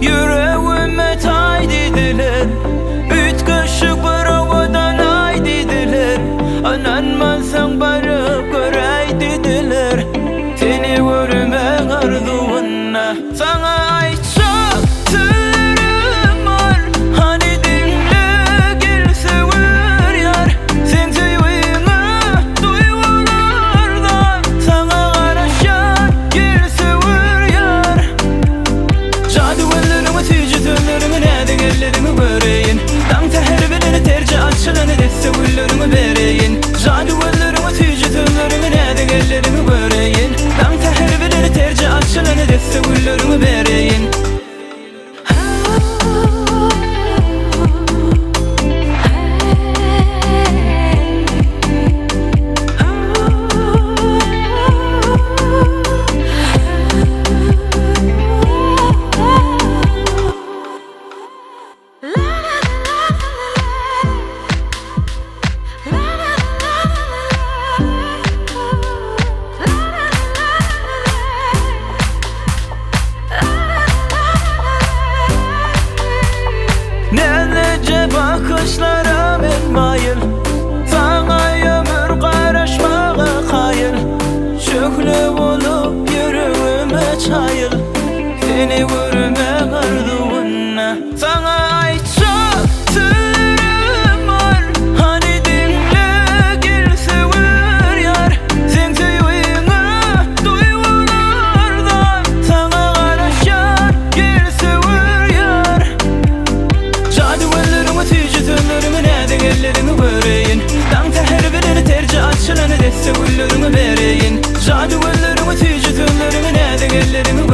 Ýüregime taý diýdiler Üýtgeşik bir owadan aý diýdiler Ynanmasaň baryp göräý diýdiler Seni görmek arzuwynda Saňa aýtjak sözlerim bar Hany diňle gel söwer ýar Seň söýgiňe duýgular zar Saňa garaşýan gel söwer ýar Jady gözleriňi süýji sözleriňi näzik elleriňi göreýin Daň säher bilen terje açylan desse gülleriňi bereýin Jady gözleriňi süýji sözleriňi näzik elleriňi göreýin Daň säher bilen terje açylan desse gülleriňi bereýin. Näzlije bakyşlara men maýyl Saňa ömür garaşmaga kaýyl Şöhle bolup ýüregime çaýyl Seni görmek arzuwynda Saňa aýtjak sözlerim bar Hany diňle gel söwer ýar Seň söýgiňe duýgular zar Saňa garaşýan gel söwer ýar Jady gözleriňi süýji sözleriňi näzik elleriňi göreýin Daň säher bilen terje açylan desse gülleriňi bereýin Jady gözleriňi süýji sözleriňi näzik elleriňi.